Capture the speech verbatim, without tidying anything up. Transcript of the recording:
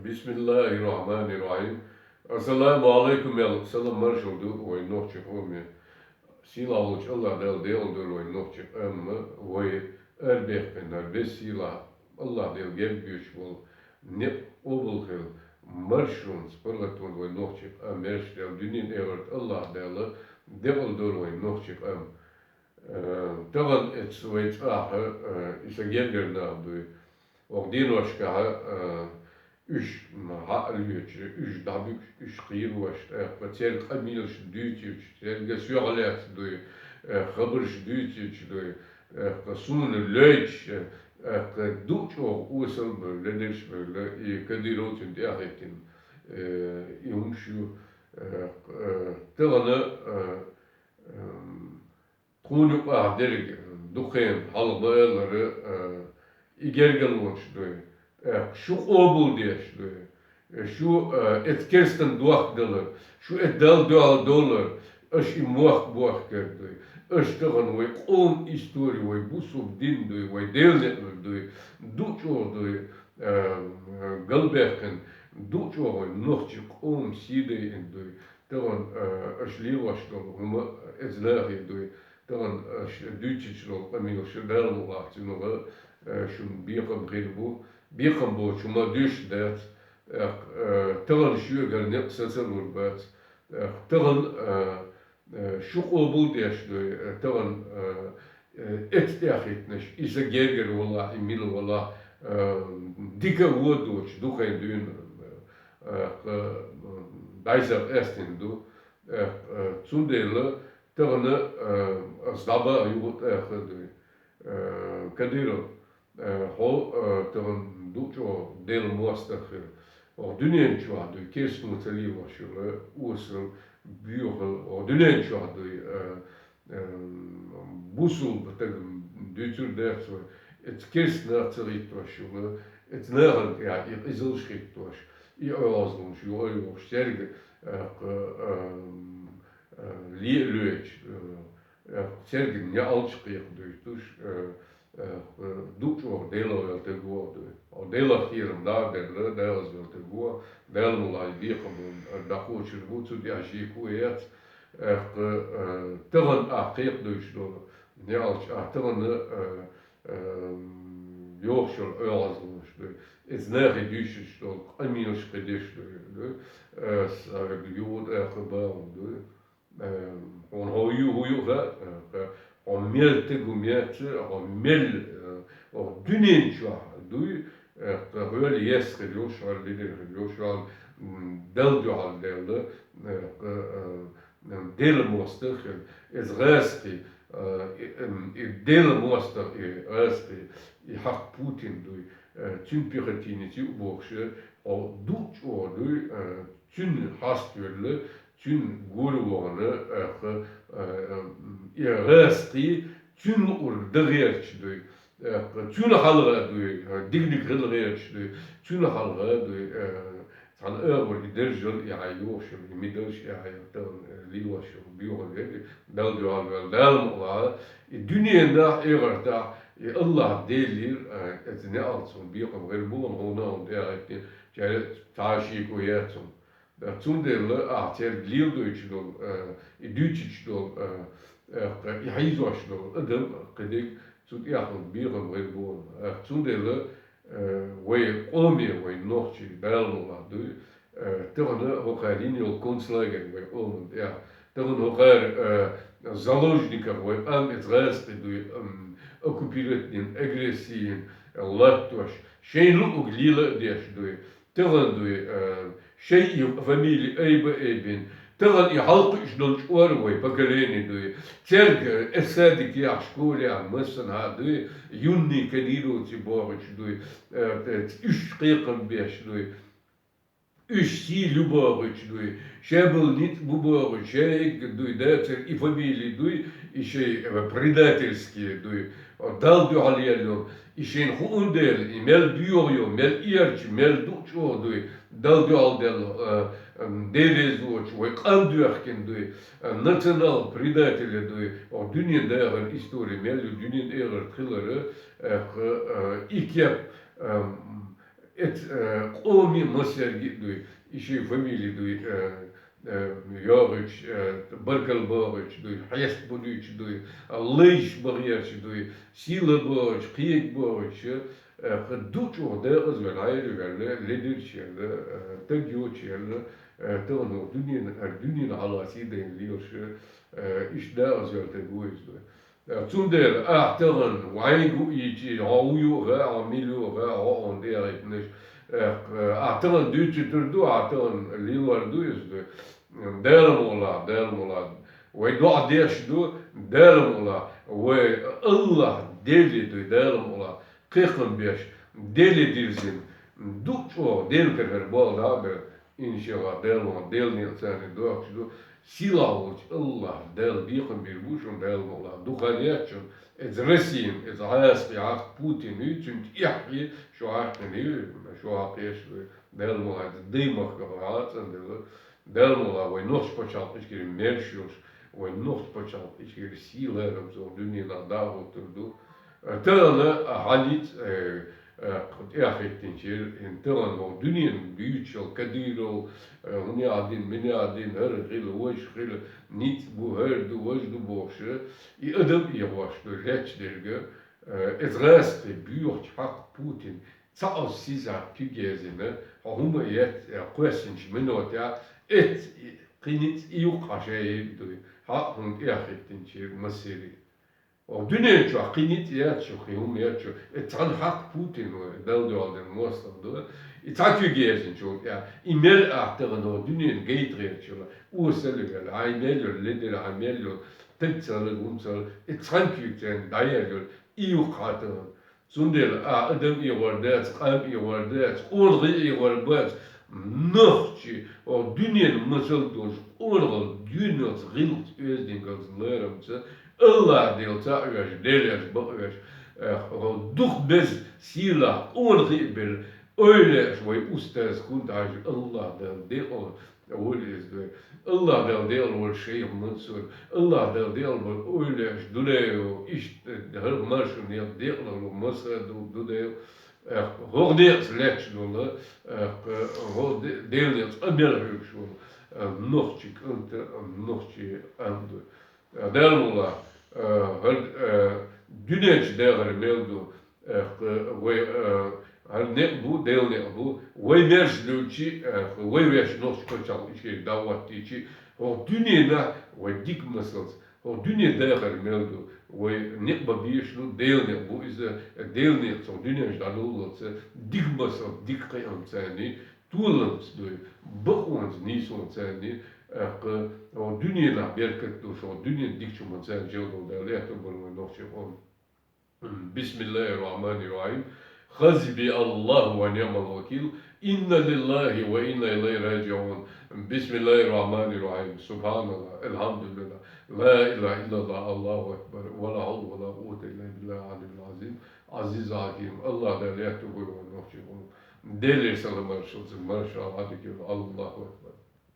Бисмиллахир-рахманир-рахим. Ассаламу алейкум, ялх салам маршал ду вай нохчи къоме. Сийлахь волчу Аллах Дала декъал дойла вай нохчи къам, вай арабехкан, арабез сийлахь Аллах Дала герга йоьшу болу некъ къобал хила, маршонца паргӀатван вай нохчи къам, мерш Дала дуьнен, эхарт Аллах Дала декъал дойла вай нохчи къам. Э, тахана эцу вай цӀахь, э, и сан гергара нах дуй. Оха деношкахь, э, уьш, м, хьаалвечу, уьш дӀабуьгуш, уьш кхийрош, тӀаккха церан къамелаш дуьйцуьйтуш, церга соьга лаьцна дуй, э, хабарш дуьйцуьйтуш дуй, тӀаккха суна лойтуш, э, тӀаккха ду чӀогӀа осал бевлла, ледерш бевлла, и Кадыровцун тӀе а хӀиттина, э, и хӀумаш ю, э, э, тахана, э, эм, Тхуна юкъахь дерг дукха хенахь хьалха ма-аллара, э, и гергарлонаш дуй, тӀаккха шу къобалдеш дуй, шу, э, эцу керстан дохк далар, шу эцу Далла дуьхьал довлар, аша и мохк бохкар дуй. Аша тахана вай къоман истори, вай бусулба дин дуй, вай Делан некъ дуй, ду чӀогӀа дуй, э, галбаьккхина, ду чӀогӀа вай нохчи къоман сий дайина дуй. Тахана, э, аша лелош долу хӀума эцу нахе дуй. Тахана аша дуьйцуьйтуш долу къамелаш Дала мукъалахь цуьнга, э, шуна бекхам хир бу. Бекхам боцуш хӀума дуьйцуш дац. Э, э, тахана шуьгара некъ сацалур бац. Э, тахана, э, э, шу къобалдеш дуй, э, тахана, э, э, эцу тӀе а хӀиттинарш, и сан гергара валахь, и мила валахь, э, дика а, вон а доцуш ду хӀокху дуьйна, э, э, дӀасакъаьстина ду. Э, э, цундела тахана, э, ас дӀабаха юха а тӀаккха дуй. Э, Кадыров, э, хьо, э, тахана ду чӀогӀа Делан мостагӀа хир. Оха дуьнен чохь дуй, керстано ца лелош йолу осал, боьхал, оха дуьнен чохь дуй, э, э, бусулба стаг дуьйцур дац вай, эцу керстанах ца хӀиттош йолу, эцу нахана тӀехь и къизалш хӀиттош, и оьгӀазлонаш юхайохуш, церга, э, кху, э, э, ле а лоьцуш, э, э, церга неӀалт а кхайкха дуьйцуш, э, э, ду чӀогӀа Делах велла стаг ву хьо дуй. Хьо Делах кхерам дӀа а белла, Делах велла стаг ву хьо, Дала мукъалахь бекхам бу, э, дӀакхочур бу, цу тӀехь шеко яц. Э, кху, э, тахана ахь кхайкха дуьйцуш долу неӀалт ахь тахана, э, э, йохуш йолу оьгӀазлонаш дуй. Эцу нахе дуьйцуш долу къамелаш кхидерш дуй. Э, ас хьоьга юха а тӀаккха бахана дуй. Э, хьуна хьо ю, хӀун ю хаьа, э, хьо мел стаг ву, мел ца, хьо мел, э, оха дуьнен чохь дуй, э, хьоьлла ес хир йолуш, хьоьлла лидер хир йолуш, хьоьлла, м, Далла дуьхьал даьлла, э, э, э, Делан мостагӀа хир. Иза гӀазкхи, э, и, эм, и Делан мостагӀа, и гӀазкхи, и хьакха Путин дуй, э, цуьнан пехотинец ю а бохуш, э, хьо ду чӀогӀа дуй, э, цуьнан хьаставелла, цуьнан гора вахана, аьлла, э, э, и гӀазкхи цуьнан луург дан гӀерташ дуй, аьлла, цуьнан хьалха дуй, э, диканиг хила гӀерташ дуй, цуьнан хьалха дуй, э, цхьана агӀор и держал и хьайн йохуш йолу, и медалш и хьайн тахана, э, лелош йолу боьхалла верг, Далла дуьхьал ваьлла, Дала мукъалахь, и дуьненахь, эхартахь, и Аллах Делера, э, эцу неӀалт цунна бекхам хир бу хьуна, хьуна тӀехь а хӀиттина, цара цхьа а шеко яц хьуна. Цундела ахь церга леладойтуш долу, э, и дуьйцуьйтуш долу, э, э, и хьийзош долу адам кхидерг цу тӀехь хьуна бекхам хир бу хьуна. Э, цундела, э, вай къоме, вай нохчий, Дала мукъалахь дуй, э, тахана хӀокхара йина йолу концлагерь вай къоман тӀехь. Тахана хӀокхара, э, заложниках вай къам эцу гӀазкхи дуй, м, оккупировать дина, агрессина латтош, шайна луург лела а деш дуй. Тахана дуй, э, шайн и фамили айба-айбина. Тахана и хьалакхуьуш долчу ора вай поколение дуй. Церга, э, садик яхь, школа яхь, массанхьа дуй, юьнний кадыровцы бохуьйтуш дуй, э, уьш кхайкхам беш дуй. Уьш сийлахь ю бохуьйтуш дуй, ша болу ницкъ бу бохуьйтуш, ша эггар дуй, дацара и фамили дуй, и шайн, э, предательские дуй. Далла дуьхьал яьлла йолу, и шайна хууна дела, и мел боьха йо, мел эрча, мел ду чӀогӀа дуй, Далла дуьхьал делла, э, э, дерриг а вочу, вай къам доьхкина дуй, э, национал предателя дуй, оха дуьненан дахаран истори мел ю, дуьненан эхарт хилара, э, э, и кеп, э, Эцу, э, къоме массаьрга а дуй, и шен фамили дуй, э, э, йоагӀуьйтуш, э, баркал боагӀуьйтуш дуй, хьест бу дуьйцуш дуй, лайш бахьерча дуй, сийлахь боагӀуьйтуш, кхиъиг боагӀуьйтуш, э, кхы дуъ чӀогӀа декъаза ваьлла, хьайра ваьлла, ледирча ваьлла, э, таг йоцуш ваьлла, э, тахана дуьненан, э, дуьненан хьалха сий дайна лелаш, э, иштта декъаза ваьлла таг ву иза дуй. Цундела ахьа тахана вайгу ийчи, хьо ву юха, хьо мила юха, хьо хьуна тӀехийтинаш. Ахьа тахана дуьйцуьйтур ду, ахьа тахана лелор ду иза ду. Дала мукъалахь, Дала мукъалахь. Вай доӀа деш ду, Дала мукъалахь. Вай АллахӀ Деле ду, Дала мукъалахь. Кхайкхам беш, Деле дирзина. Дуъ чӀогӀа Делан кара хӀара болх дӀа а бер. Иншалла, Дала мукъалахь, Делан некъ царна дохкуш ду. Сийлахь волчу АллахӀ Дала бекхам бийр бу шуна, Дала мукъалахь. Дукха лаьттачунна, эца Россин, эца гӀазкхи хьакха Путин ю, цуьнан тӀехь шу хьаькхина ю, шу хьакхеш ду. Дала мукъалахь, эца дай махках вай хьа а цӀанделла. Дала мукъалахь, вай нохча пачхьалкх ишкара мерш йолуш, вай нохча пачхьалкх ишкара сий ларамца дуьненахь дӀа а хӀуттур ду. Тахана хьан ницкъ, э, э, тӀехӀиттинчера, хӀинца тахана хӀокху дуьненан дуьйцуш йолу Кадыров, э, хӀуна яа дина, мина яа дина, хӀара хила, важа хила, ницкъ бу, хӀара ду, важа ду бохуш, и адам а эгӀош ду, лечдерг, э, эца гӀазкхи боьхачу хьакха Путин, цхьа а сизах куьг язйина, хьо хӀума а эц, э, кхоьссинчу минотехь, эц, и, кхин ницкъ и юккъахь шайга дуй, хьан хӀума тӀехӀиттинчера массерий. Оха дуьнен чохь кхин ницкъ яц шу, кхин хӀума яц шу. И цхьана хьакха Путин ву, Далла дуьхьал дерг мостагӀа ду. И цхьа куьг язйинчул тӀаьхьа, и мел ахь тахана оха дуьненан гайта гӀерташ йолу, осал а ваьлла, хьайн мел йолу ледара, хьайн мел йолу таг ца хилар, хӀума ца хилар, и цхьана куьйга царна дӀаяьлла йолу, и юккъахь тахана. Цундела ахь адам эгӀор дац, къам эгӀор дац, къонахий эгӀор бац, нохчий, оха дуьненан масал долуш, къонахалла, доьналлица, гӀиллакхца, оьздангаллица, ларамца, АллахӀ Делан цхьаъ веш, Делан бакъ веш, э, дукха беза, сийлахь, къонахий а белла, ойла еш вай устаз Кунта-Хьаьжа, АллахӀ Дала декъала волу иза дуй. АллахӀ Дала декъала волу шайх Мансур, АллахӀ Дала декъала волу ойла еш Дудаев, иштта хӀара маршо некъ декъала волу Масхадов Дудаев, э, хӀокху некъаца лаьтташ долу, э, хӀокху де-, Делан некъаца къамел хьоьгуш волу, э, нохчийн кӀант, нохчийн къам ду. Дала мукъалахь, э, хӀара, э, дуьнен чу дахар мел ду, э, вай, э, хӀара некъ бу, Делан некъ бу, вай мерш дуьлчи, э, вай вешан нохчийн пачхьалкх ишкерга дӀахӀоттийчи, хӀокху дуьненахь вай дика масалца, хӀокху дуьнен дахар мел ду, вай некъ бан безаш ду, Делан некъ бу иза, Делан некъаца хӀокху дуьнен чу дӀадоллалца, дика масал, дика кхиамца царний, толанца дуй, бакъонца, нийсонца царний, э, хӀокху дуьненахь беркат долуш, хӀокху дуьненан дикачу хӀуманца царна жима долу Дала лаьттар бара вайн нохчийн къоман. بسم الله الرحمن الرحيم. حسبي الله ونعم الوكيل. إنا لله وإنا إليه راجعون. بسم الله الرحمن الرحيم. سبحان الله. الحمد لله. لا إله إلا الله. الله أكبر. ولا حول ولا قوة إلا بالله العلي العظيم. عزيز حكيم. АллахӀ Дала лаьттар бара вайн нохчийн къоман. Делера салам-маршалла, маршалла Ӏадика йолу. الله أكبر.